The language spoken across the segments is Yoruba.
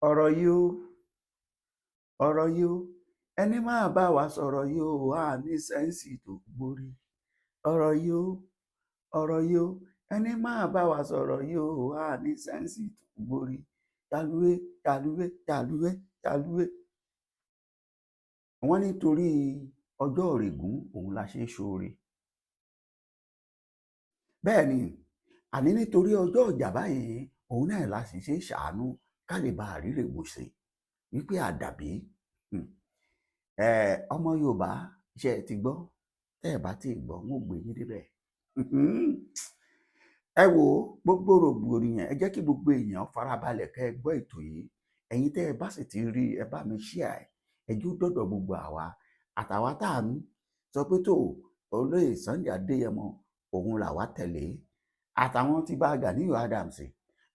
Ọ̀rọ̀ yìí ó, ọ̀rọ̀ yìí ó, ẹni máa bá wa sọ̀rọ̀ yìí ó, á ní sense tó gbórí. Ọ̀rọ̀ yìí ó, ọ̀rọ̀ yìí ó, ẹni máa bá wa sọ̀rọ̀ yìí ó, á ní sense tó gbórí. Yàlúwé, yàlúwé, yàlúwé, yàlúwé. Wọ́n nítorí ọjọ́ ìrègùn òun la ṣe é ṣoore. Bẹ́ẹ̀ ni, àní nítorí ọjọ́ ìjà báyìí òun náà la sì ṣe é ṣàánú ká lè bá àrírègùn ṣe wípé àdàbí. Ọmọ Yorùbá, ṣe ẹ ti gbọ́? Tẹ́ ẹ bá ti gbọ́, wọn ò gbé yín débẹ̀. Ẹ wo gbogbo rògbòdìyàn, ẹ jẹ́ kí gbogbo èèyàn farabalẹ̀ kẹ́ ẹ gbọ́ ètò yìí. Ẹ̀yin tẹ́ ẹ bá sì ti rí, ẹ bá mi share ẹ, ẹ jó dọ́dọ̀ gbogbo àwa àtàwa tá à ń sọ pé tó olóyè Sunday Adéyẹmọ òun làwa tẹ̀lé, àtàwọn tí bá Ganiyu Adams,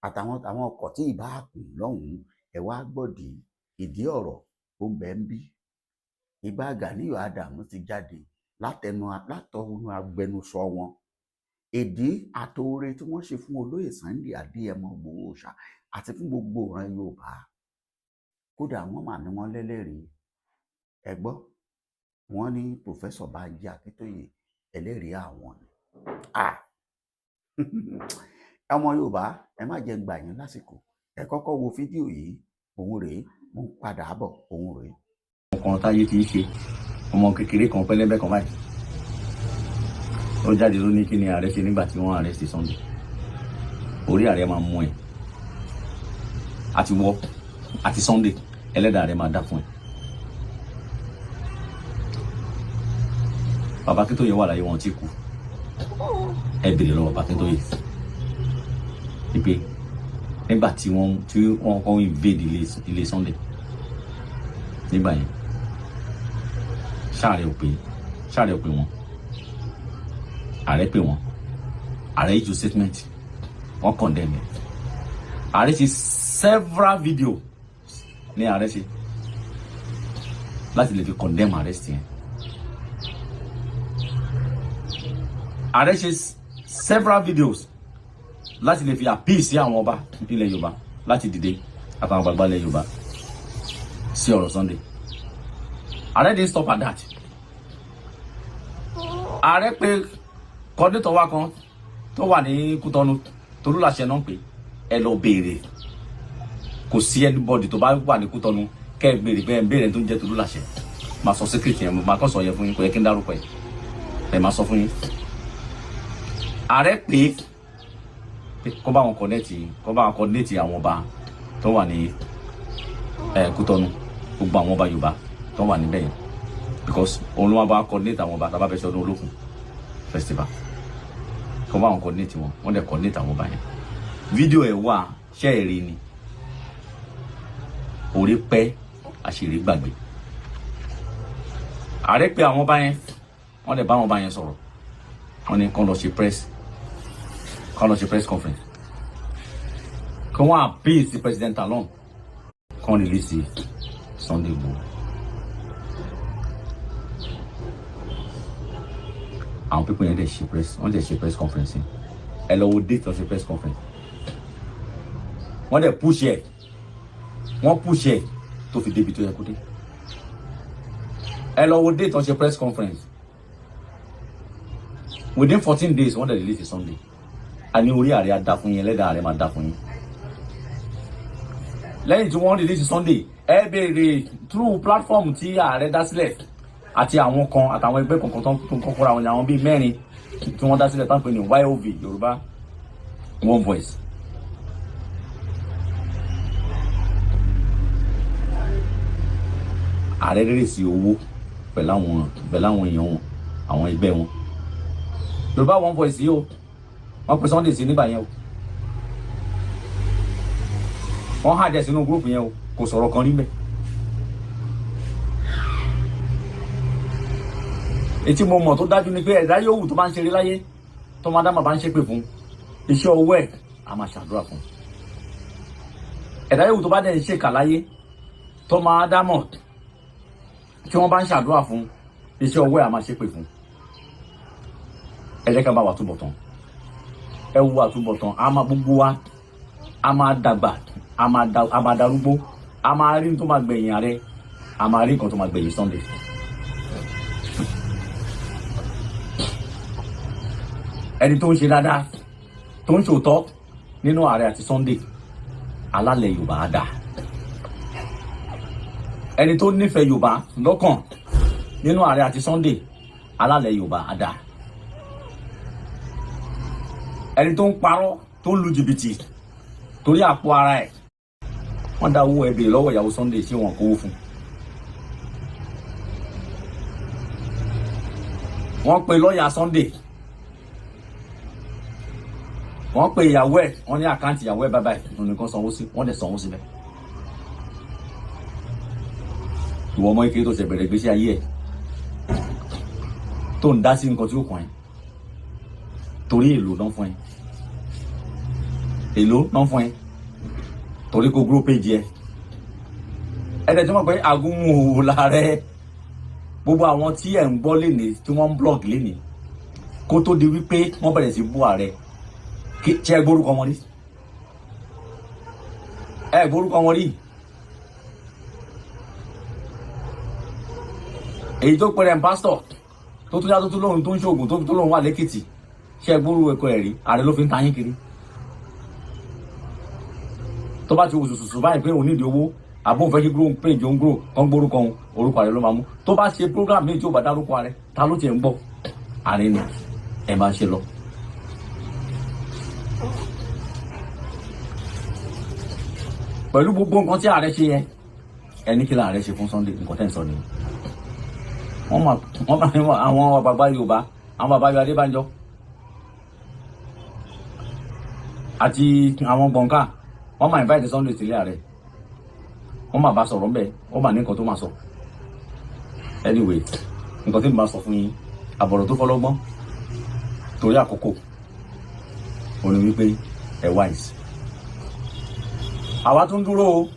àtàwọn àwọn ọkọ̀ tí ì bá kùn lọ́hùn-ún. Ẹ wá gbọ́dì ìdí ọ̀rọ̀ ó ń bẹ ń bí. Ìbà Ganiyu Adams ti jáde látẹnu látọnu agbẹnusọ wọn, ìdí àtòore tí wọ́n ṣe fún olóyè Sunday Adéyẹmọ Ìgbòho Òòṣà àti fún gbogbo ìran Yorùbá. Kódà wọ́n mà ní wọ́n lẹ́lẹ́rìí. Ẹ gbọ́, wọ́n ní Professor Banji Akíntóyè, ẹlẹ́rìí àwọn ni. Ọmọ Yorùbá, ẹ má jẹ́ gbà yín lásìkò. Ẹ kọ́kọ́ wo fídíò yìí. Òun rèé, mo ń padà bọ̀, òun rèé. Kan táyé ti ń ṣe ọmọ kékeré kan pẹlẹbẹ kan báyìí, ó jáde ló ní kí ni ààrẹ ṣe nígbà tí wọ́n arrest Sunday. Orí ààrẹ máa mú ẹ àti wọ àti Sunday, ẹlẹ́dàá rẹ máa dá fún ẹ. Bàbá Akíntóyè wà láyé, wọn ti kú. Ẹ bèrè lọ́wọ́ bàbá Akíntóyè wípé nígbà tí wọ́n kọ́ invade ilé Sunday nígbà yẹn, ṣáàrẹ ò pé, ṣáàrẹ ò pé wọn, ààrẹ pè wọn, ààrẹ issue statement, wọ́n condemn ẹ. Ààrẹ ṣe several video ní ààrẹ ṣe láti lè fi condemn arrest yẹn. Ààrẹ ṣe several videos láti lè fi appeal sí àwọn ọba ilẹ̀ Yorùbá láti dìde, àtàwọn àgbààgbà ilẹ̀ Yorùbá, sí ọ̀rọ̀ Sunday. Ààrẹ didn't stop at that. Ààrẹ pé coordinator wa kan tó wà ní Kútọ́nù, Tolúlàṣẹ náà, pé ẹ lọ béèrè. Kò sí anybody tó bá wà ní Kútọ́nù, kẹ́ ẹ béèrè pé ẹ ń béèrè tó ń jẹ́ Tolúlàṣẹ. Máa sọ secret yẹn, máa kọ́ sọ yẹn fún yín. Kò yẹ kí n dárúkọ ẹ, ẹ máa sọ fún yín. Ààrẹ pé kó bá wọn coordinate, kó bá wọn coordinate àwọn ọba tó wà ní Kútọ́nù, gbogbo àwọn ọba Yorùbá tó wà níbẹ̀ yẹn, because òun ló máa bá coordinate àwọn ọba tá a bá fẹ́ ṣe ọdún Olókun festival. Kó bá wọn coordinate wọn, wọ́n dẹ̀ coordinate àwọn ọba yẹn. Fídíò ẹ̀ wà, ṣẹ́ ẹ̀ rí ni? Orí pẹ́, àṣírí gbàgbé. Ààrẹ pé àwọn ọba yẹn, wọ́n dẹ̀ bá àwọn ọba yẹn sọ̀rọ̀. Wọ́n ní kán lọ ṣe press conference, kí wọ́n appeal sí President Talon, kán release Sunday Igboho. Àwọn people yẹn dẹ̀ ṣe press, wọ́n dẹ̀ ṣe press conference yẹn. Ẹ lọ wo date tó ṣe press conference. Wọ́n dẹ̀ push ẹ̀, wọ́n push ẹ̀ tó fi débi tó yẹ kó dé. Ẹ lọ wo date tó ṣe press conference. Within 14 days, wọ́n dẹ̀ release Sunday. Àní orí ààrẹ á da fún yín, ẹlẹ́dàá ààrẹ máa da fún yín. Lẹ́yìn tí wọ́n release Sunday, ẹ béèrè through platform tí ààrẹ dá sílẹ̀ àti àwọn kan àtàwọn ẹgbẹ́ kọ̀ọ̀kan tó ń kọ́kọ́ra wọn ní àwọn bíi mẹ́rin tí wọ́n dá sílẹ̀ tó ń pè ní YOV, Yorùbá One Voice. Ààrẹ rèrè sí owó pẹ̀lú àwọn èèyàn wọn, àwọn ẹgbẹ́ wọn, Yorùbá One Voice yìí o. Wọ́n pe Sunday sí nígbà yẹn o, wọ́n hàjẹ́ sínú gúrùpù yẹn o, kò sọ̀rọ̀ kan rí mẹ́. Etí mo mọ̀ tó dájú ni pé ẹ̀dá yòówù tó bá ń ṣeré láyé, tó máa dámà bá ń ṣépè fún, iṣẹ́ owó ẹ̀ a máa ṣàdúrà fún. Ẹ̀dá yòówù tó bá dẹ̀ ń ṣèkà láyé, tó máa dámọ̀ tí wọ́n bá ń ṣàdúrà fún, iṣẹ́ owó ẹ̀ a máa ṣépè fún. Ẹ jẹ́ ká bá wa túbọ̀ tán. Ẹ wo àtúbọ̀tán, a máa gbogbo wa a máa dàgbà, a máa darúgbó. A máa rí tó máa gbẹ̀yìn ààrẹ, a máa rí nǹkan tó máa gbẹ̀yìn Sunday. Ẹni tó ń ṣe dáadáa, tó ń ṣòótọ́ nínú ààrẹ àti Sunday, alálẹ̀ Yorùbá á dà. Ẹni tó nífẹ̀ẹ́ Yorùbá lọ́kàn nínú ààrẹ àti Sunday, alálẹ̀ Yorùbá á dà. Ẹni tó ń parọ́, tó ń lu jìbìtì torí àpò ara ẹ̀, wọ́n dá owó ẹbí lọ́wọ́ ìyàwó Sunday, ṣé wọn kówó fún? Wọ́n pe lọ́ọ̀yà Sunday, wọ́n pe ìyàwó ẹ̀, wọ́n ní àkáǹtì ìyàwó ẹ̀ bábà ẹ̀ nìkan sanwó sí, wọ́n dẹ̀ sanwó síbẹ̀. Ìwọ ọmọ ike tó ṣe bẹ̀rẹ̀ ìgbésí ayé ẹ̀ tó ń dá sí nǹkan tí ó kàn ẹ́ torí èlò náà fún ẹ, èlò náà fún ẹ torí kó grow page ẹ. Ẹ dẹ̀ tí wọ́n pẹ́ agúnmu òwò láàrẹ gbogbo àwọn tí ẹ̀ ń gbọ́ lénìí, tí wọ́n ń blog lénìí, kó tó di wípé wọ́n bẹ̀rẹ̀ sí bú ààrẹ, ṣé ẹ gbórúkọ wọn rí? Ẹ gbórúkọ wọn rí? Èyí tó pẹrẹ ń pásítọ̀ tó tún yá, tó tún lóhun tó ń ṣoògùn, tó tún lóhun wà lẹ́kìtì, ṣé ẹ gbórúkọ ẹ̀kọ́ ẹ̀ rí? Ààrẹ ló fi ń ta yín kiri. Tó bá ti wò sùsùsù báyìí pé òun nídìí owó, àbó òun fẹ́ kí grow page òun grow, kán gbórúkọ òun, orúkọ ààrẹ ló máa mú. Tó bá ṣe program míì tí ò bá dárúkọ ààrẹ, ta ló tiẹ̀ ń gbọ́? Ààrẹ ni ẹ máa ṣe lọ. Pẹ̀lú gbogbo nǹkan tí ààrẹ ṣe yẹn, ẹni kí láàrẹ ṣe fún Sunday? Nǹkan tẹ́ ń sọ nìyẹn. Wọ́n máa àwọn bàbá Yorùbá, àwọn bàbá Yorùbá Adébánjọ àti àwọn gbọ̀ǹkà, wọ́n máa invite Sunday sílé ààrẹ, wọ́n máa bá sọ̀rọ̀ ńbẹ̀, wọ́n máa ní nǹkan tó máa sọ. Anyway, nǹkan tí mo máa sọ fún yín, àbọ̀rọ̀ tó fọlọ́gbọ́n torí àkókò, òun ni wípé ẹ wise. Àwa tún dúró o,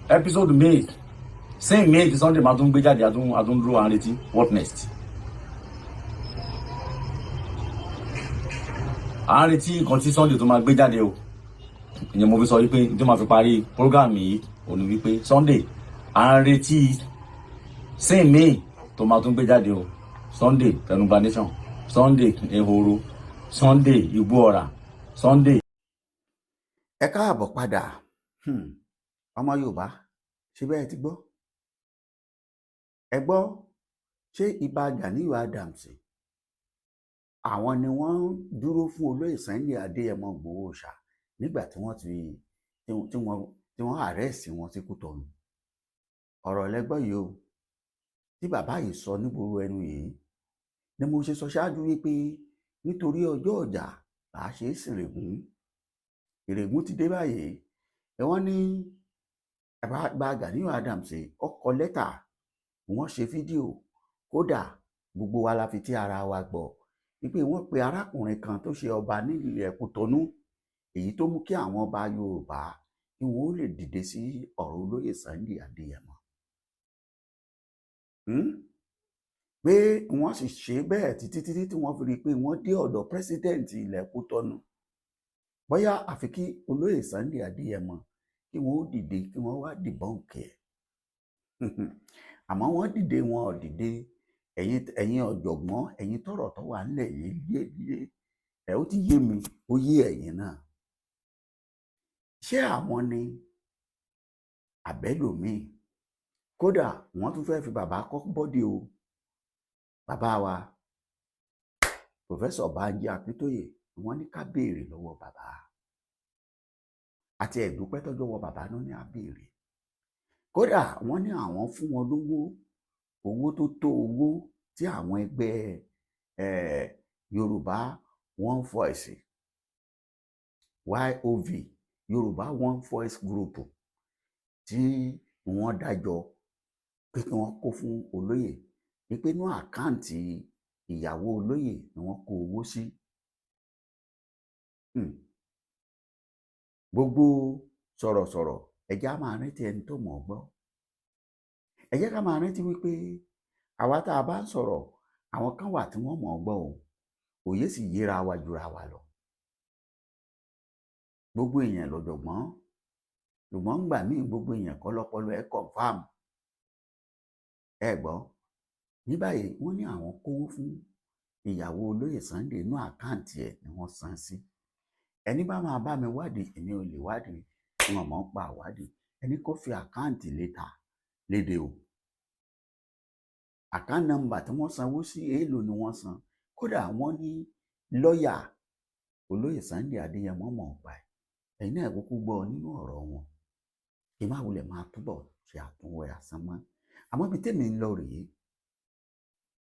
episode may same may ti Sunday máa tún gbé jáde, àtún dúró, à ń retí what next. À ń retí nǹkan tí Sunday tó máa gbé jáde o. Ìyẹn mo fi sọ wípé tó máa fi parí program yìí, òun ni wípé Sunday, à ń retí same may tó máa tún gbé jáde o. Sunday Fẹnugba Nation, Sunday Ehoro, Sunday Igbó Ọ̀rà, Sunday. Ẹ káàbọ̀ padà. Ọmọ Yorùbá, ṣé bẹ́ẹ̀ ti gbọ́? Ẹ gbọ́, ṣé Ìbà Ganiyu Adams, àwọn ni wọ́n dúró fún olóyè Sunday Adéyẹmọ Ìgbòho Òòṣà nígbà tí wọ́n ti tí wọ́n tí wọ́n arrest wọn sí Kútọ̀nù? Ọ̀rọ̀ lẹ́gbọ́ yìí o, tí bàbá yìí sọ nígboro ẹnu yìí ni mo ṣe sọ ṣáájú wípé nítorí ọjọ́ ọjà là á ṣe é sìnrègún. Ìrègùn ti dé báyìí. Ẹ wọ́n ní Ìbà Ganiyu Adams ó kọ lẹ́tà, wọ́n ṣe fídíò, kódà gbogbo wa la fi tí ara wa gbọ́ wípé wọ́n pe arákùnrin kan tó ṣe ọba nílẹ̀ Kútọ̀nù, èyí tó mú kí àwọn ọba Yorùbá kí wọ́n ó lè dìde sí ọ̀rọ̀ olóyè Sunday Adéyẹmọ, pé wọ́n sì ṣe bẹ́ẹ̀ títí títí tí wọ́n fi rí i pé wọ́n dé ọ̀dọ̀ president ilẹ̀ Kútọ̀nù, bóyá àfi kí olóyè Sunday Adéyẹmọ kí wọ́n ó dìde, kí wọ́n wá debunk ẹ̀. Àmọ́ wọ́n dìde, wọn ò dìde. Ẹ̀yin ọ̀jọ̀gbọ́n, ẹ̀yin tọ́rọ̀ tó wà nílẹ̀ yìí yé yé ẹ̀, ó ti yé mi, ó yé ẹ̀yin náà. Ṣé àwọn ni àbẹ́lòmíì? Kódà wọ́n tún fẹ́ẹ́ fi bàbá kọ́ bọ́dì o. Bàbá wa Professor Banji Akíntóyè, wọ́n ní ká béèrè lọ́wọ́ bàbá, àti ẹ̀dúpẹ́ tọ́jọ́ wọ bàbá náà ní á béèrè. Kódà wọ́n ní àwọn fún wọn lówó, owó tó tó owó tí àwọn ẹgbẹ́ Yorùbá One Voice, YOV, Yorùbá One Voice Group, tí wọ́n dájọ́ pé kí wọ́n kó fún olóyè, wípé inú àkáǹtì ìyàwó olóyè ni wọ́n kó owó sí. Gbogbo sọ̀rọ̀sọ̀rọ̀, ẹ jẹ́ á máa rántí ẹni tó mọ̀ ọ́ gbọ́. Ẹ jẹ́ ká máa rántí wípé àwa tá a bá ń sọ̀rọ̀, àwọn kan wà tí wọ́n mọ̀ ọ́ gbọ́ o. Òye sì yéra wa jura wa lọ. Gbogbo èèyàn lọ̀jọ̀gbọ́n. Ṣùgbọ́n ńgbà míì, gbogbo èèyàn kọ́ lọ́pọlọ ẹ̀ confam. Ẹ gbọ́, ní báyìí, wọ́n ní àwọn kówó fún ìyàwó olóyè Sunday, inú account ẹ̀ ni wọ́n san sí. Ẹni bá máa bá mi wádìí, èmi ò lè wádìí, wọn mọ̀ ń pa àwádìí. Ẹni kó fi account léta léde o, account number tí wọ́n sanwó sí, èèlò ni wọ́n san. Kódà wọ́n ní lọ́ọ̀yà olóyè Sunday Adéyẹmọ mọ̀ ń pa ẹ̀. Ẹ̀yin náà kúkú gbọ́ nínú ọ̀rọ̀ wọn, kí má wulẹ̀ máa túbọ̀ ṣe àtúnwẹ̀ àsán mọ́. Àmọ́ ibi tèmi ń lọ rèé: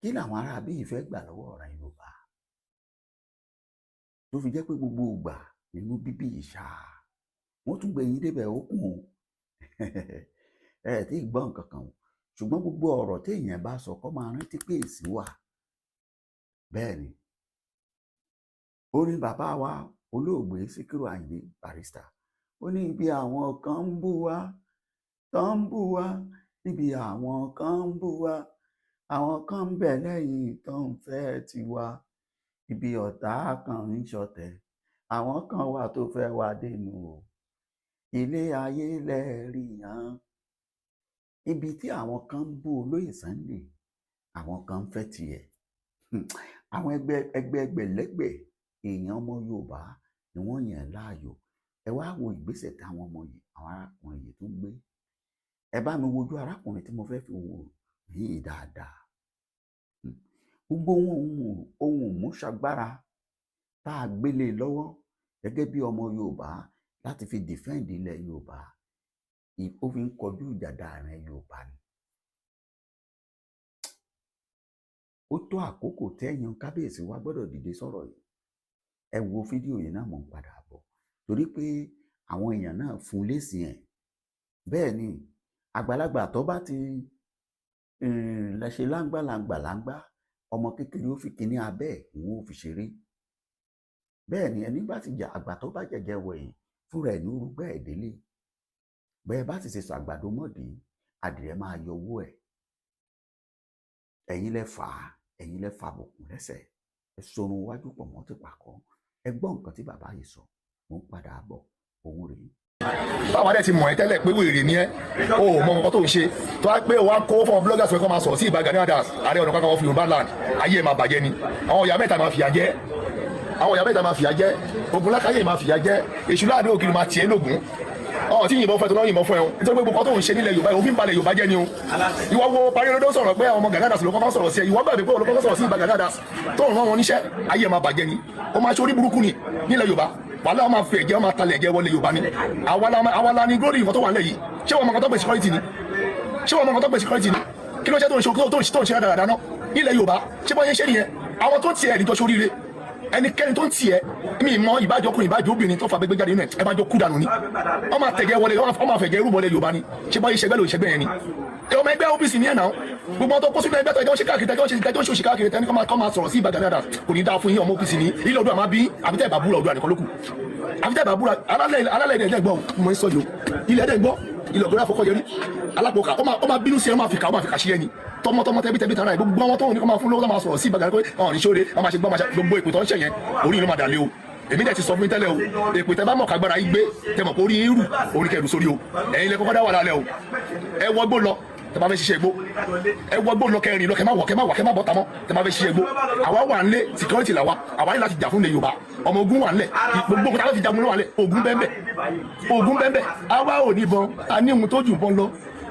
kí làwọn ará bíi fẹ́ gbà lọ́wọ́ ọ̀rọ̀ Yorùbá tó fi jẹ́ pé gbogbo ìgbà nínú bíbí ìṣá wọ́n tún gbé yín débẹ̀? Ó kùn ó, ẹ tí ì gbọ́ nǹkan kan o. Ṣùgbọ́n gbogbo ọ̀rọ̀ téèyàn bá sọ, kó máa rántí pé èsì wà. Bẹ́ẹ̀ ni orin bàbá wa olóògbé Síkírù Àyìndé Barrister, ó ní ibi àwọn kan ń bú wa, tó ń bú wa, níbi àwọn kan ń bú wa, àwọn kan ń bẹ lẹ́yìn tó ń fẹ́ tiwa. Ibi ọ̀tá kan ń ṣọ̀tẹ̀, àwọn kan wà tó fẹ́ wá dénú o. Ilé ayé lẹ́ẹ̀rí hàn. Ibi tí àwọn kan ń bú olóyè Sunday, àwọn kan ń fẹ́ tiẹ̀. Àwọn ẹgbẹ́ ẹgbẹ́ ẹgbẹ̀lẹ́gbẹ̀ èèyàn ọmọ Yorùbá ni wọ́n yàn láàyò. Ẹ wá wo ìgbésẹ̀ táwọn ọmọ yìí, àwọn arákùnrin yìí tún gbé. Ẹ bá mi wojú arákùnrin tí mo fẹ́ fi wò yìí dáadáa. Gbogbo ohun ìmúṣagbára tá a gbélé lọ́wọ́ gẹ́gẹ́ bí ọmọ Yorùbá láti fi defend ilẹ̀ Yorùbá, ó fi ń kọjú ìjà da ìran Yorùbá ni. Ó tó àkókò tẹ́yàn kábíyèsí wa gbọ́dọ̀ dìde sọ̀rọ̀ yìí. Ẹ wo fídíò yìí náà, mò ń padà bọ̀, torí pé àwọn èèyàn náà fún lésì ẹ̀. Bẹ́ẹ̀ ni àgbàlagbà tó bá ti ṣe láńgbàláńgbà láńgbà, ọmọ kékeré ó fi kíní abẹ́ ẹ̀ òun ó fi ṣeré. Bẹ́ẹ̀ ni ẹni bá ti jà, àgbà tó bá jẹ̀jẹ̀ wẹ̀yìn fúnra ẹ̀ ní orúgbà ẹ̀ délé. Bẹ́ẹ̀ bá sì ṣe sọ àgbàdo mọ́dì, adìrẹ máa yọ owó ẹ̀. Ẹ̀yin lẹ fà á, ẹ̀yin lẹ fà bùkún lẹ́sẹ̀, ẹ sorun wájú pọ̀ mọ́ ti pàkọ́. Ẹ gbọ́ nǹkan tí bàbá yìí sọ, mò ń padà bọ̀, òun rèé. Báwa dẹ̀ ti mọ̀ ẹ́ tẹ́lẹ̀ pé wèrè ni ẹ́, o ò mọ nǹkan tó ń ṣe. Tó wá pé wàá kó fún bloggers pé kó máa sọ̀rọ̀ sí Ìbà Gani Adams, Ààrẹ Ọ̀nà Kakanfò Yorùbá land, ayé ẹ̀ máa bàjẹ́ ni. Àwọn ìyá mẹ́ta máa fìyà jẹ, àwọn ìyá mẹ́ta máa fìyà jẹ, ogun lákàyè máa fìyà jẹ, èṣù láàdó ògiri máa tiẹ̀ lógun ọ tí yìnbọn fún ẹ tó náà yìnbọn fún ẹ o, nítorí pé gbogbo nǹkan tó ń ṣe nílẹ̀ Yorùbá, òfin balẹ̀ Yorùbá jẹ́ ni o. Ìwọ wo parí olódó sọ̀rọ̀ pé àwọn ọmọ Gani Adams ló kọ́kọ́ sọ̀rọ̀ sí ẹ. Ìwọ gbàgbé pé olókọ́kọ́ sọ̀rọ̀ sí Ìbà Gani Adams tó ń rán wọn níṣẹ́. Ayé ẹ̀ máa bàjẹ́ ni, ó máa ṣe orí burúkú ni nílẹ̀ Yorùbá. Wàhálà, wọn máa fi ẹ̀jẹ̀, wọn máa talẹ̀ ẹ̀jẹ̀ wọlé Yorùbá ni. Àwa la ní glory nǹkan tó wà nílẹ̀ yìí. Ṣé wọn mọ nǹkan tó gbé security ni? Ṣé wọn mọ nǹkan tó gbé security ni? Kí ló ṣe tó ń ṣe tó ń ṣe rádaràdà náà nílẹ̀ Yorùbá? Ṣé bọ́ yẹn ṣe nìyẹn? Àwọn tó ń tiẹ̀ níjọ sóríire, ẹnikẹ́ni tó ń tiẹ̀ mi mọ, ìbájọ́ ọkùnrin, ìbájọ́ obìnrin tó fa gbẹgbẹ jáde nínú ẹ̀, ẹ bá jọ kú dànù ni. Wọ́n máa tẹ̀gẹ́ wọlé, wọ́n máa fẹ̀gẹ́ rúbọlẹ̀ Yorùbá ni. Ṣé bọ́ yẹn ṣẹgbẹ́ ló ṣẹgbẹ́ yẹn ni? Ọmọ ẹgbẹ́ OPC ní ẹ̀ náà, gbogbo ọtọ kó sínú ẹgbẹ́ tó ẹjọ́ ń ṣe káàkiri, tẹjọ́ ń ṣe, tẹjọ́ ń ṣe òṣì káàkiri, tẹni kọ́ máa sọ̀rọ̀ sí Ìbà Gani Adams, kò ní dáa fún yín. Ọmọ OPC ní ilé ọdún àmà bí àbí tẹ́ ẹ̀ bá búra ọdún ànìkan lókù, àbí tẹ́ ẹ̀ bá búra alálẹ̀ alálẹ̀ ilẹ̀ gbọ́ mo ń sọ yìí o. Ilẹ̀ ẹ̀dẹ̀ gbọ́, ilẹ̀ ọ̀gọ́rẹ́ àfọkọ́yẹrí alápòkà, ó máa bínú sí ẹ, ó máa fi kà sí ẹni tọmọtọmọ, tẹbí tẹbí tara ẹ. Gbogbo àwọn tó ń ní kó máa fún lówó tó máa sọ̀rọ̀ sí Ìbà Gani pé ọ̀hún ní sóre, wọ́n máa ṣe gbọ́, máa ṣe gbogbo èpè tó ń ṣẹ̀yẹn, orí yìí ló máa dà lé o. Èmi dẹ̀ ti sọ fún yín tẹ́lẹ̀ o. Èpè tẹ́ bá mọ̀ kágbára yín gbé, tẹ́ mọ̀ pé orí yín rù, orí kẹrù sórí o. Ẹ̀yin lẹ kọ́kọ́ dá wà lálẹ́ o. Ẹ wọgbó lọ tẹ́ bá fẹ́ ṣiṣẹ́ igbó, ẹ wọgbó lọ, kẹrin lọ, kẹ má wọ, kẹ má wà, kẹ má bọ́ tamọ́ tẹ́ bá fẹ́ ṣiṣẹ́ igbó. Àwa wà nílé, security làwa, àwa ní láti jà fún ilẹ̀ Yorùbá. Ọmọ ogun wà nílẹ̀, gbogbo nǹkan tá a fẹ́ fi jagun ló wà nílẹ̀. Ogun bẹ́ẹ̀ bẹ́ẹ̀, ogun bẹ́ẹ̀ bẹ́ẹ̀. Àwa ò ní bọn, a ní ohun tó jù bọ́n lọ.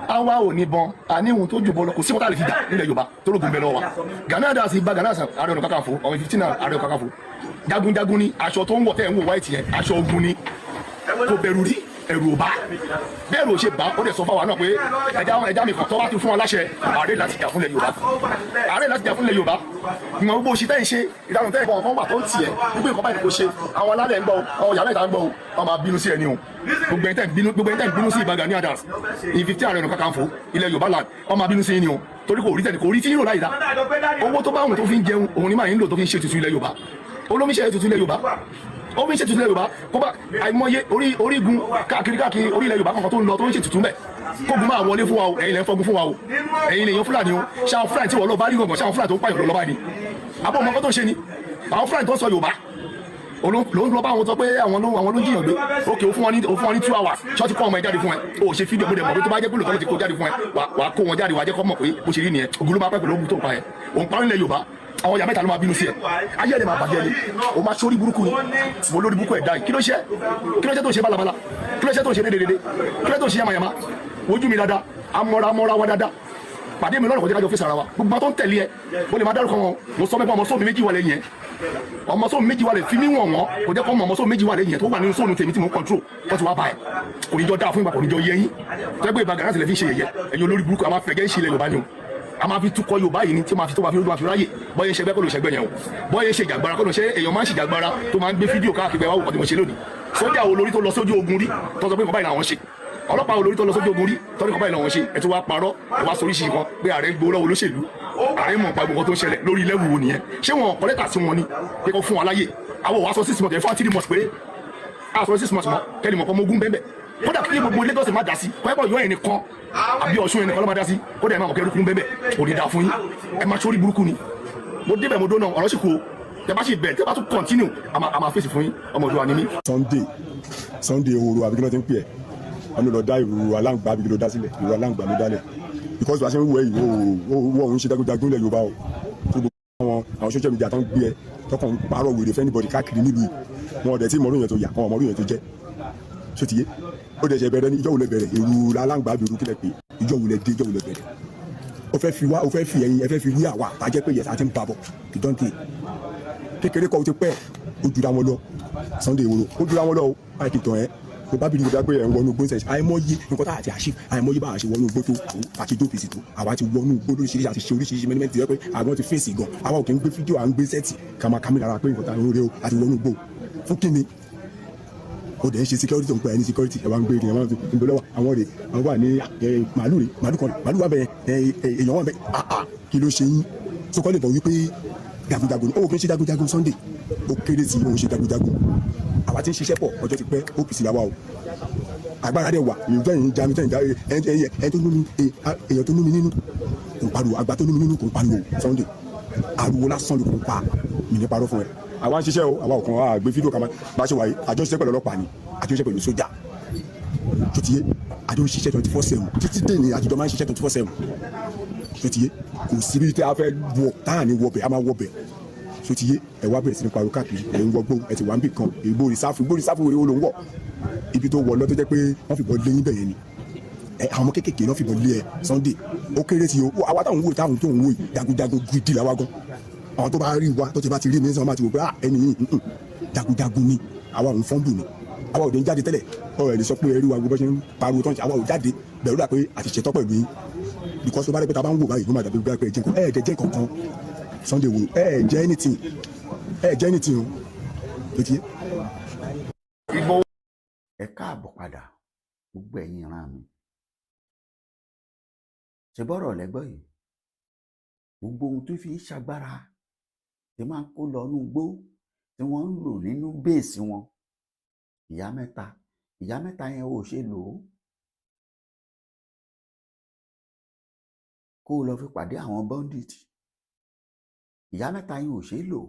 Àwa ò ní bọn, a ní ohun tó jù bọ́n lọ. Kò sí kọ́tà lè fi jà nílẹ̀ Yorùbá tó lógun bẹ́ẹ̀ lọ́wọ́ wa. Gani Adams, Ìbà Gani Adams, Ààrẹ Ọ̀nà Kakanfò ọmọ 15, Ààrẹ Ọ̀nà Kakanfò jagunjagun ni. Aṣọ tó ń wọ̀ tẹ́ ń wò white yẹn, aṣọ ogun ni. Kò bẹ̀rù rí, ẹ̀rù ò bá bẹ́ẹ̀ rò ṣe bá. Ó dẹ̀ sọ fáwa náà pé ẹja ẹja mi kan tó bá ti fún wa láṣẹ, ààrẹ láti jà fúnlẹ̀ Yorùbá, ààrẹ láti jà fúnlẹ̀ Yorùbá. Ìmọ̀ gbogbo òṣì tẹ́ ń ṣe ìdáhùn tẹ́ ìbọn kan wà tó ń tiẹ̀ gbogbo nǹkan báyìí kò ṣe. Àwọn alálẹ̀ ń gbọ́, àwọn ìyá mẹ́ta ń gbọ́, wọn máa bínú sí ẹni o. Gbogbo ẹni tẹ́ ń bínú, gbogbo ẹni tẹ́ ń bínú sí Ìbà Gani Adams in 15, Ààrẹ Ọ̀nà Kakanfò ilẹ̀ Yorùbá land, wọn máa bínú sí ẹni o, torí kò rí tẹ́ni, kò rí tí yóò láyìí dá. Owó tó bá wùn tó fi ń jẹun, òun ni máa ń lò tó fi ń ṣe ètùtù ilẹ̀ Yorùbá. Olómiṣẹ́ ètùtù ilẹ̀ Yorùbá, ó fi ń ṣètùtù ilẹ̀ Yorùbá. Kó bá àìmọye orí orígun káàkiri káàkiri orí ilẹ̀ Yorùbá kankan tó ń lọ tó ń ṣètùtù mẹ́, kógun máa wọlé fún wa o. Ẹ̀yin lẹ́ ń fọ́gun fún wa o, ẹ̀yin lè yan Fúlàní o. Ṣáwọn Fúlàní tí wọ́n lọ bá rí gbọ̀ngàn, ṣáwọn Fúlàní tó ń pààyàn lọ́ba ni? Àbọ̀ ọmọ kan tó ń ṣe ni àwọn Fúlàní tó ń sọ Yorùbá. Ló ń lọ bá àwọn sọ pé àwọn ló ń jiyàn gbé. Ok, ó fún wọn ní 2 hours, ṣọ́ọ́tì kọ́ ọmọ ẹ jáde fún ẹ. Ó ṣe fídíò, mo dẹ̀ mọ̀ pé tó bá jẹ́ pé lóòótọ́ ló ti kó jáde fún ẹ, wà á kó wọn jáde, wà á jẹ́ kọ́ mọ̀ pé bó ṣe rí nìyẹn. Ogun ló máa pẹ́ pẹ̀lú ogun tó ń pa ẹ. Òun parí ilẹ̀ Yorùbá, àwọn ìyá mẹ́ta ló máa bínú sí ẹ. Ayé ẹ̀ lè máa bàjẹ́ ni. O máa sórí burúkú ni. Mo lórí burúkú ẹ̀ dá yìí. Kí ló ṣe? Kí ló ṣe tó ń ṣe bálabàla? Kí ló ṣe tó ń ṣe dédédédé? Kí ló ṣe tó ń ṣe yamayama? Wojú mi dáadáa, amọ́ra amọ́ra wa dáadáa. Pàdé mi lọ́nà kọjá, kájọ fèsì ara wa. Gbogbo àwọn tó ń tẹ̀lé ẹ, mo lè máa dárúkọ wọn. Mo sọ mẹ́fà, ọmọ sóòmù méjì wà lẹ́yìn ẹ, ọmọ sóòmù méjì wà lẹ́ fi mí wọ̀n wọ́n. Kò jẹ́ kọ́ mọ̀, ọmọ sóòmù méjì wà lẹ́yìn ẹ tó wà nínú sóònù tèmi tí mo ń control. Wọ́n ti wá bá ẹ, kò ní jọ dáa fún ìgbà, kò ní jọ yẹ yín. Tẹ́gbẹ́ Ìbà Gani lè fi ṣe yẹ̀yẹ́. Ẹ̀yin olórí burúkú, a máa fẹ̀gẹ́ ṣe ilẹ̀ Yorùbá ni o. A máa fi túkọ̀ Yorùbá yìí ni tí máa fi tó máa fi máa fi ráyè. Bọ́yẹ̀ ṣẹgbẹ́ kọ́ ló ṣẹgbẹ́ yẹn o, bọ́yẹ̀ ṣe ìjàgbara kọ́ ló ṣe. Èèyàn máa ń ṣìjàgbara tó máa ń gbé fídíò káàkiri. Wá wò kọ́ tí mo ṣe lónìí. Sójà wo lórí tó lọ sójú ogun rí tó sọ pé nǹkan báyìí làwọn ṣe? Ọlọ́pàá wo lórí tó lọ sójú ogun rí tó ní nǹkan báyìí làwọn ṣe? Ẹ tún wá parọ́, ẹ wá sórí ṣìkan pé ààrẹ ń gbowó lọ́wọ́ olóṣèlú. Ààrẹ mọ̀ pa gbogbo tó ń ṣẹlẹ̀ lórí level wo nìyẹn? Ṣé wọn kọ lẹ́tà sí wọn ni pé kó fún wọn láyè? Àwọn ò wá sọ 6 months ẹ̀ fún 3 months péré. A sọ 6 months mọ́ kẹ́ni mọ̀ kọ́ mọ́ ogun bẹ́ẹ̀. Kódà kí gbogbo Lagos má dá sí, kọ́ yọ ẹnìkan àbí Ọ̀ṣun ẹnìkan ló má dá sí. Kódà ẹ máa mọ̀ kẹ́rù kún bẹ́ẹ̀, kò ní dáa fún yín. Ẹ máa sórí burúkú ni. Mo débẹ̀, mo dóná, ọ̀rọ̀ sì kú o. Tẹ bá sì bẹ̀, tẹ bá tún continue, a máa fèsì fún yín. Ọmọ Oòduà ni mí. Sunday, Sunday ehoro àbí kí ló ti ń pè ẹ́? Wọn lọ dá ìrù aláǹgbá àbí kí ló dá sílẹ̀? Ìrù aláǹgbá ló dálẹ̀ because wàá ṣe ń wọ ìwọ òwò òun ṣe jagunjagun lẹ̀ Yorùbá o. Tó gbogbo àwọn social media tó ń gbé ẹ tọkàn ń parọ́ wèrè fẹ́ anybody káàkiri nílùú yìí, wọn ọ̀dẹ̀ tí mọ̀ọ́rù yẹn tó yà, wọn mọ̀ọ́rù yẹn tó jẹ́. Ṣó ti yé? Ó dẹ̀ ṣe bẹ̀rẹ̀ ní ìjọ́ wo lẹ bẹ̀rẹ̀ èrú aláǹgbá àbí irú kílẹ̀ pé? Ìjọ́ wo lẹ dé? Ìjọ́ wo lẹ bẹ̀rẹ̀? Ó fẹ́ fi wá, ó fẹ́ fi ẹyin, ẹ fẹ́ fi wí àwa àtàjẹ́ pé yẹ̀sà ti ń babọ̀ ìdọ́ǹtì kékeré kọ́. Ó ti pẹ́, ó jura wọn lọ. Sunday Igboho, ó jura wọn lọ o. Báyìí kì í tàn ẹ́. Mo bá bìrì gbọdọ̀ pé ẹ̀ ń wọnú igbó sẹ̀. Àìmọye nǹkan tá àti àṣì, àìmọye bá a ṣe wọnú igbó tó àti dópìsì tó. Àwa ti wọnú igbó lóríṣiríṣi, àti ṣe oríṣiríṣi mẹ́nìmẹ́ntì rẹ pé àwọn ti fèsì gan. Àwa ò kì í gbé fídíò, à ń gbé set ká máa kámi lára pé nǹkan tá à ń rí o. Àti wọnú igbó fún kíni? Ó dẹ̀ ń ṣe security tó ń pè é ní security. Ẹ̀ wá ń gbé ẹ̀ wá ń gbé lọ́wọ́ àwọn rè, àwọn wà ní màálù rè, màálù kan rè, màálù wà bẹ́ẹ̀, èèyàn wà bẹ́ẹ̀. Àà, kí ló ṣe yín? Sọkọ́ lè bọ̀ wípé jagunjagun ni ó. Kì í ṣe jagunjagun. Sunday, ó kéré sí òun ṣe jagunjagun. Àwa ti ń ṣiṣẹ́ pọ̀ ọjọ́ ti pẹ́. OPC làwa o, agbára dẹ̀ wà. Ìjọ yìí ń jami tẹ́yìn jáde. Ẹ tó nú mi, èèyàn tó nú mi nínú kò ń pariwo. Àgbà tó nú mi nínú kò ń pariwo. Sunday, ariwo lásán ló kò ń pa mí ní parọ́ fún ẹ. Àwa ń ṣiṣẹ́ o. Àwa ò kàn á gbé fídíò kàmá bá ṣe wà yìí. Àjọ ṣiṣẹ́ pẹ̀lú ọlọ́pàá ni, àjọ ṣiṣẹ́ pẹ̀lú sójà tó ti yé. Àjọ ń ṣiṣẹ́ 24/7 títí dé ní. Àjọ máa ń ṣiṣẹ́ 24/7 tó ti yé. Kò síbi tí a fẹ́ wọ táà ní wọbẹ̀, a máa wọbẹ̀ tó ti yé. Ẹ wá bẹ̀rẹ̀ sí ní pariwo káàkiri. Ẹ̀ ń wọgbó, ẹ ti wà ń bì kan. Ìgbó rìsáfù, ìgbó rìsáfù wèrè wo ló ń wọ̀? Ibi tó wọ̀ lọ tó jẹ́ pé wọ́n fìbọn lé yín bẹ̀yẹn ni. Ẹ àwọn ọmọ kéékèèké náà fìbọn lé ẹ. Sunday, ó kéré sí o. Àwa táwọn wò, táwọn tó ń wò yìí, jagunjagun gidi làwa gan. Àwọn tó bá rí wa, tó ti bá ti rí mi sọ, máa ti wò pé ah, ẹni yìí jagunjagun ni. Àwa òun fọ́nbù ni. Àwa ò dé ń jáde tẹ́lẹ̀. Ọ̀rọ̀ ẹ̀ lè sọ pé ẹ rí wa gbogbo ṣe ń pariwo tó ń ṣe. Àwa ò jáde bẹ̀rù dà pé àti ṣetán pẹ̀lú yín because tó bá dé pé ta bá ń wò báyìí, ló máa dàbí pé ẹ jẹ́ nǹkan. Ẹ jẹ́ nǹkan kan. Sunday wo, ẹ jẹ́ anything, ẹ jẹ́ anything o. Tó ti yé. Ìgbòho. Ẹ káàbọ̀ padà, gbogbo ẹ̀yin ìran mi. Ṣe bọ́rọ̀ lẹ́gbọ́ yìí? Gbogbo ohun tó fi ń ṣagbára tí máa ń kó lọ inú igbó tí wọ́n ń lò nínú base wọn, ìyá mẹ́ta, ìyá mẹ́ta yẹn ò ṣe lò ó kó o lọ fi pàdé àwọn bandit. Ìyá mẹ́ta yẹn ò ṣe lò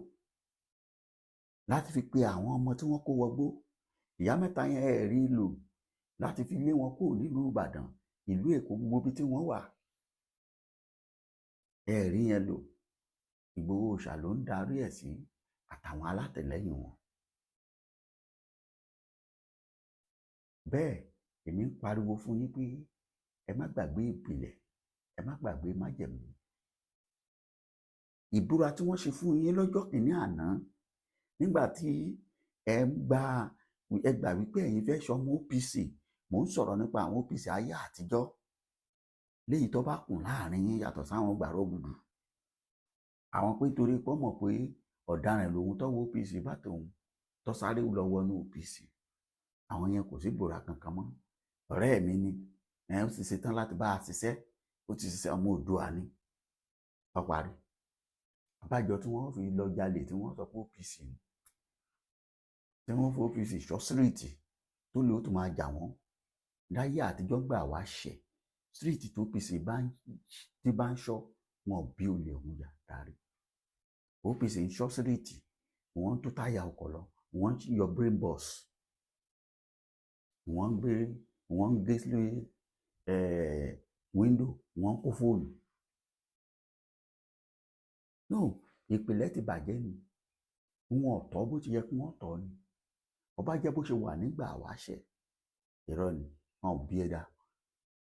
láti fi pe àwọn ọmọ tí wọ́n kó wọgbó. Ìyá mẹ́ta yẹn ẹ̀ rí lò láti fi lé wọn kúrò nílùú Ìbàdàn, ìlú Èkó, gbogbo ibi tí wọ́n wà, ẹ̀ rí yẹn lò. Ìgbòho Òòṣà ló ń darí ẹ̀ sí àtàwọn alátìlẹ́yìn wọn. Bẹ́ẹ̀ èmi ń pariwo fún yín pé ẹ má gbàgbé ìpìlẹ̀, ẹ má gbàgbé májẹ̀mú ìbúra tí wọ́n ṣe fún yín lọ́jọ́ kìíní àná nígbà tí ẹ ń gba, ẹ gbà wípé ẹ̀yin fẹ́ ṣọmọ OPC. Mò ń sọ̀rọ̀ nípa àwọn OPC ayé àtijọ́ léyìí tó bá kùn láàrin yín yàtọ̀ sáwọn gbàrọ̀ gbùdù àwọn pé torí pé ó mọ̀ pé ọ̀daràn lòun tọ́wọ́ OPC bá tòun tó sáré lọ wọnú OPC. Àwọn yẹn kò sí ìbúra kankan mọ́. Ọ̀rẹ́ mi ni ẹ, ó sì ṣetán láti bá a ṣiṣẹ́, ó ti ṣiṣẹ́ ọmọ Oòduà ni, ó parí. Àbájọ tí wọ́n fi lọ jalè, tí wọ́n sọ pé OPC ni, tí wọ́n fi OPC ṣọ́ street tó lè ó tún máa jà wọ́n. Láyé àtijọ́ gbà wá ṣẹ̀ street tó OPC bá ń tí bá ń ṣọ́ wọn bí olè ọ̀hún yà dárí. OPC ń ṣọ́ street, wọ́n ń tó táyà ọkọ̀ lọ, Wọ́n ń yọ brain box, wọ́n ń gbé, wọ́n ń gé sí window, wọ́n ń kó fóònù. No, ìpìlẹ̀ ti bàjẹ́ ni. Wọn ò tọ́ bó ti yẹ kí wọ́n tọ́ ni. Ọba jẹ́ bó ṣe wà nígbà wáṣẹ̀, irọ́ ni, wọn ò bí ẹ dá.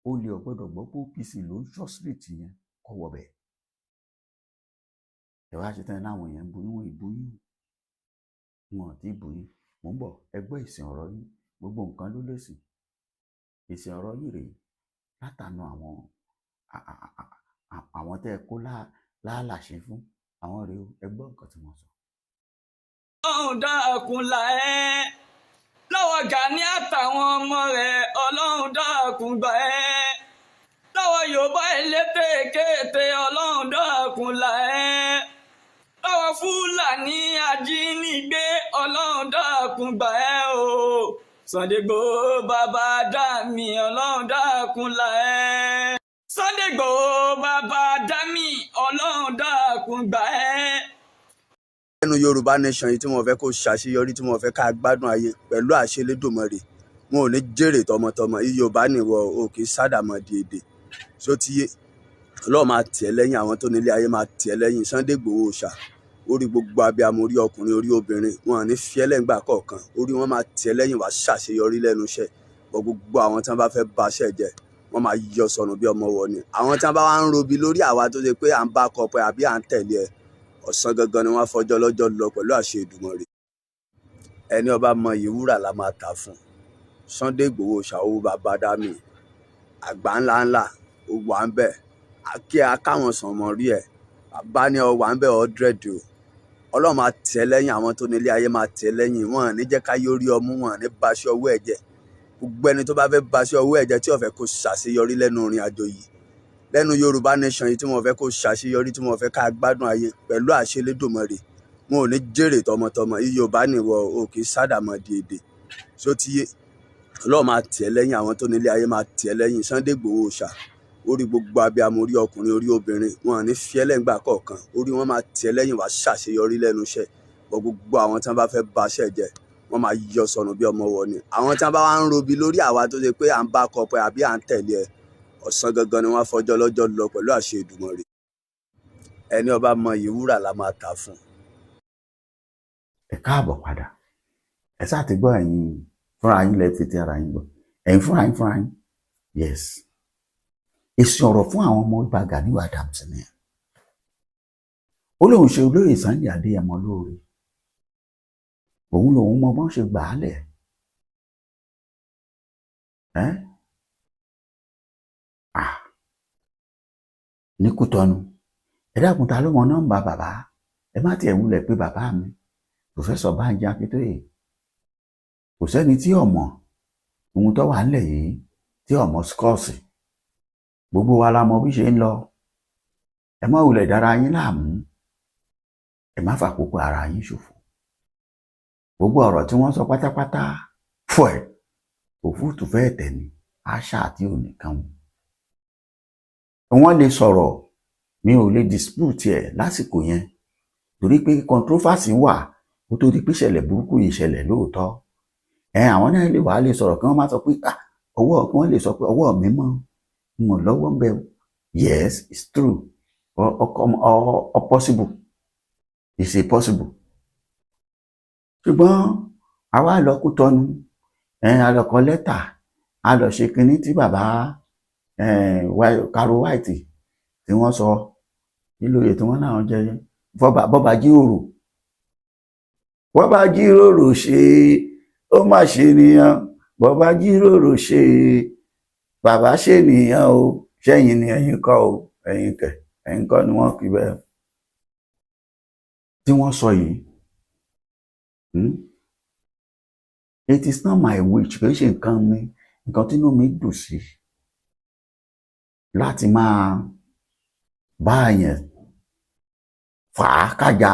Ó lè ò gbọ́dọ̀ gbọ́ pé OPC ló ń ṣọ́ street yẹn kọ́ wọbẹ̀. Ẹ wá ṣe tán láwọn èèyàn ń bu yín, wọn ì bú yín, wọn ò tí ì bú yín. Mò ń bọ̀, ẹ gbọ́ ìsìn ọ̀rọ̀ yín. Gbogbo nǹkan ló lèsì. Ìsìn ọ̀rọ̀ yìí rèé látànà àwọn tẹ́ ẹ kó láàlàṣe fún àwọn rèé o. Ẹ gbọ́ nǹkan tí wọ́n sọ. Ọlọ́run dákun là ẹ́ lọ́wọ́ Gani àtàwọn ọmọ rẹ̀. Ọlọ́run dákun gbà ẹ́ lọ́wọ́ Yorùbá elétèkété. Ọlọ́run dákun là ẹ́ lọ́wọ́ Fúlàní ajínigbé. Ọlọ́run dákun gbà ẹ́ o. Sunday Igboho, bàbá dá mi, Ọlọ́run dákun là ẹ́. Sunday Igboho, bàbá dá mi, Ọlọ́run dákun gbà ẹ́. Lẹ́nu Yorùbá Nation yìí tí wọ́n fẹ́ kó ṣàṣeyọrí, tí wọ́n fẹ́ ká gbádùn ayé pẹ̀lú àṣẹ Elédùmarè, wọn ò ní jèrè tọmọtọmọ. Yorùbá nìwọ o, kì í sádàmọ́ di èdè ṣó ti yé. Ọlọ́run máa tì ẹ́ lẹ́yìn, àwọn tó nílé ayé máa tì ẹ́ lẹ́yìn. Sunday Igboho ṣá, orí gbogbo abiyamọ, orí ọkùnrin, orí obìnrin, wọn ò ní fi ẹ́ lẹ́ngbà kọ̀ọ̀kan. Orí wọn máa tì ẹ́ lẹ́yìn, wàá ṣàṣeyọrí lẹ́nu iṣẹ́ bọ́. Gbogbo àwọn tí wọ́n bá fẹ́ ba iṣẹ́ jẹ́, wọ́n máa yọ sọnù bí ọmọ wọ ni. Àwọn tí wọ́n bá wá ń robi lórí àwa tó ṣe pé à ń bá kọpẹ́ àbí à ń tẹ̀lé ẹ, ọ̀sán gangan ni wọ́n fọjọ́ lọ́jọ́ lọ pẹ̀lú àṣẹ Èdùmàrè. Ẹni ọba mọ iyì wúrà la máa tà fún. Sunday Igboho ṣàwó, bàbá dami àgbà ńlá ńlá, ó wà ń bẹ̀ kí a káwọn sàn mọ́ rí ẹ̀. Bàbá ní ọ wà ń bẹ̀ 100 o. Ọlọ́run máa tẹ̀ lẹ́yìn, àwọn tó nílé ayé máa tẹ̀ lẹ́yìn. Wọn ò ní jẹ́ ká yóò rí ọmú, wọn ò ní baṣọ ọwọ́ ẹ̀ jẹ́. Gbogbo ẹni tó bá fẹ́ baṣọ ọwọ́ ẹ̀ jẹ́, tí ó fẹ́ kó ṣàṣeyọrí lẹ́nu ìrìn àjò yìí, lẹ́nu Yorùbá Nation yìí, tí wọ́n fẹ́ kó ṣàṣeyọrí, tí wọ́n fẹ́ ká gbádùn ayé pẹ̀lú àṣẹ Elédùmarè, wọn ò ní jèrè tọmọtọmọ. Yorùbá nìwọ o, kì í sádàmọ́ di èdè ṣó ti yé. Ọlọ́run máa tì ẹ́ lẹ́yìn, àwọn tó nílé ayé máa tì ẹ́ lẹ́yìn. Sunday Igboho ṣá, orí gbogbo abiyamọ, orí ọkùnrin, orí obìnrin, wọn ò ní fi ẹ́ lẹ́ngbà kọ̀ọ̀kan. Orí wọn máa tì ẹ́ lẹ́yìn, wàá ṣàṣeyọrí lẹ́nu iṣẹ́ bọ́. Gbogbo àwọn tí wọ́n bá fẹ́ baṣẹ́ jẹ́, wọ́n máa yọ sọnù bí ọmọ wọ ni. Àwọn tí wọ́n bá wá ń robi lórí àwa tó ṣe pé à ń bá kọpẹ́ àbí à ń tẹ̀lé ẹ, ọ̀sán gangan ni wọ́n fọjọ́ lọ́jọ́ lọ pẹ̀lú àṣẹ Èdùmàrè. Ẹni ọba mọ iyì wúrà la máa tà fún. Ẹ káàbọ̀ padà. Ẹ sáà ti gbọ́, ẹ̀yin fúnra yín lẹ fi ti ara yín gbọ́, ẹ̀yin fúnra yín fúnra yín. Yes, èsì ọ̀rọ̀ fún àwọn ọmọ Ìbà Gani Adams ni ó lóun ṣe olóyè Sunday Adéyẹmọ lóore. Òun lòun mọ bọ́n ṣe gbà á lẹ̀ ẹ́ ah ní Kútọ́nù. Ẹ dákun, ta ló mọ nọ́mbà bàbá? Ẹ má tiẹ̀ wulẹ̀ pé bàbá mi, Professor Bánjí Akíntóyè. Kò sẹ́ni tí ò mọ̀ ohun tó wà nílẹ̀ yìí, tí ò mọ̀ scores. Gbogbo wa la mọ bí ṣe ń lọ. Ẹ má wulẹ̀ dára yín láàmú, ẹ má fàkókò ara yín ṣòfò. Gbogbo ọ̀rọ̀ tí wọ́n sọ pátápátá fún ẹ, òfúùtù fẹ́ẹ̀ tẹ̀ ní àṣà àti ònìkan wọ́n lè sọ̀rọ̀. Mi ò lè dispute ẹ̀ lásìkò yẹn torí pé controversy wà kó tó di pé ìṣẹ̀lẹ̀ burúkú yìí ṣẹlẹ̀ lóòótọ́. Ẹ àwọn náà lè wàá lè sọ̀rọ̀ kí wọ́n má sọ pé, ah, ọwọ́, kí wọ́n lè sọ pé ọwọ́ mi mọ́, n ò lọ́wọ́ ń bẹ. Yes, it's true or possible, it's a possible. Ṣùgbọ́n àwa lọ Kútọ́nù, ẹ a lọ kọ lẹ́tà, a lọ ṣe kinní tí bàbá Caro White tí wọ́n sọ nílòyè tí wọ́n náà jẹ bọ́ba jíròrò, bọ́ba jíròrò ṣe, ó má ṣe nìyàn, bọ́ba jíròrò ṣe, bàbá ṣe nìyàn o. Ṣẹ́yìn ni ẹ̀yin kọ́ o, ẹ̀yin kẹ̀, ẹ̀yin kọ́ ni wọ́n kì bẹ́ẹ̀ tí wọ́n sọ yìí. It is not my wish, kì í ṣe nǹkan mi, nǹkan tínú mi dùn sí láti máa bá èèyàn fà á kájà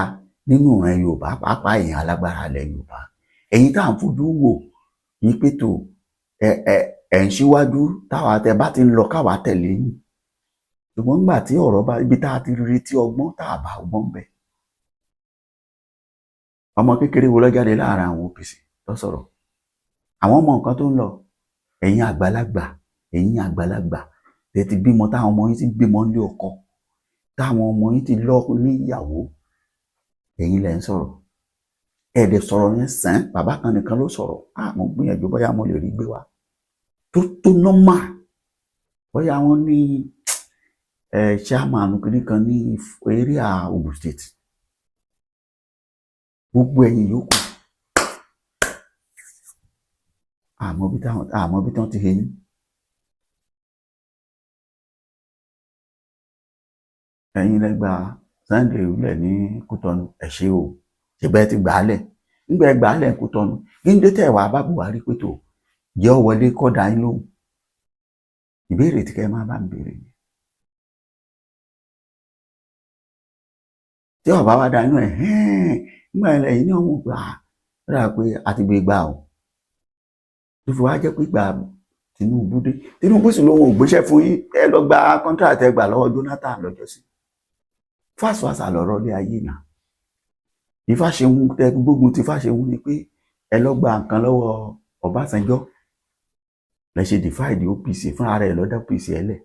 nínú ìran Yorùbá, pàápàá èèyàn alágbára ilẹ̀ Yorùbá, ẹ̀yin tá à ń fojú wò ní pé tó ẹ ẹ ẹ̀ ń síwájú, táwa tẹ bá ti ń lọ káwa tẹ̀lé yín. Ṣùgbọ́n nígbà tí ọ̀rọ̀ bá ibi tá a ti retí ọgbọ́n, tá a bá ọgbọ́n bẹ̀. Ọmọ kékeré wo ló jáde láàrin àwọn OPC tó sọ̀rọ̀? Àwọn ọmọ nǹkan tó ń lọ. Ẹ̀yin àgbàlagbà, ẹ̀yin àgbàlagbà tẹ́ ti bímọ, táwọn ọmọ yín ti bímọ nílé ọkọ, táwọn ọmọ yín ti lọ níyàwó, ẹ̀yin lẹ ń sọ̀rọ̀. Ẹ̀ẹ́dẹ̀ sọ̀rọ̀ yẹn sàn. Bàbá kan nìkan ló sọ̀rọ̀. Ah, mo gbìyànjú bóyá mo lè rí gbé wá tó normal, bóyá wọ́n ní ẹ chairman kìíní kan ní area Ogun State. Gbogbo ẹ̀yin yòókù, àmọ́ bí táwọn ti heyín. Ẹ̀yin lẹ gba Sunday lẹ̀ ní Kútọ́nù, ẹ ṣé o. Ṣèbẹ́ ti gbà á lẹ̀ nígbà ẹ gbà á lẹ̀ ní Kútọ́nù, kí n dé tẹ̀ wá bá Buhari pé tó jẹ́ ọ wọlé kọ́ da yín lóhùn? Ìbéèrè tí kẹ́ ẹ máa bá ń béèrè ni. Tí ọba wa da inú ẹ hẹ́n nígbà yẹn lẹ́yìn ní ọ̀hún gbà á rà pé a ti gbé gbà o, tó fi wá jẹ́ pé gbà Tinubu dé, Tinubu sì lóun ò gbéṣẹ́ fún yín, ẹ lọ gba contract ẹ gbà lọ́wọ́ Jonathan lọ́jọ́sí. Fáṣfáṣà lọ̀rọ̀ lé ayé náà. Ìfàṣehun tẹ gbógun ti Fáṣehun ni pé ẹ lọ gba nǹkan lọ́wọ́ Ọbásanjọ́, lẹ ṣe divide OPC fúnra rẹ̀ lọ́dọ̀ OPC ẹ lẹ̀,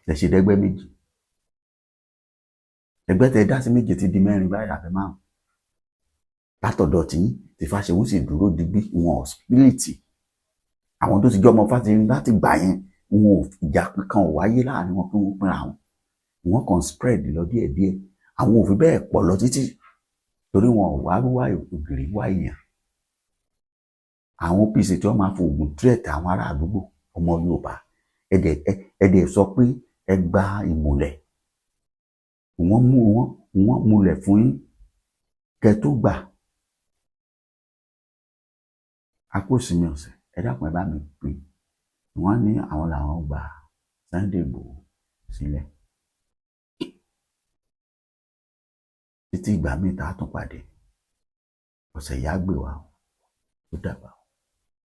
lẹ ṣe dẹ́gbẹ́ méjì. Ẹgbẹ́ tẹ dá sí méje ti di mẹ́rin báyìí àbí márùn látọ̀dọ̀ tí tí Fáṣehun sì dúró digbí, wọn ò spiriti àwọn tó ti jọ ọmọ Fáṣehun láti gbà yẹn, wọn ò ìjà kankan ò wáyé láàrin wọn pé wọn pínra wọn, wọn kàn spread lọ díẹ̀díẹ̀. Àwọn ò fi bẹ́ẹ̀ pọ̀ lọ títí torí wọn ò wá wá ògiri wá èèyàn. Àwọn OPC tí wọ́n máa fòògùn threat àwọn ará àdúgbò ọmọ Yorùbá, ẹ̀dẹ̀ sọ pé ẹ gba ìmùlẹ̀, wọ́n mú wọn, wọ́n múlẹ̀ fún yín kẹ́ tó gbà. A kò sinmi ọ̀sẹ̀. Ẹ dákun, ẹ bá mi pín. Wọ́n ní àwọn làwọn gba Sunday Igboho sílẹ̀. Títí ìgbà míì tá a tún pàdé, ọ̀sẹ̀ yìí á gbè wá o. Ó dàbọ̀.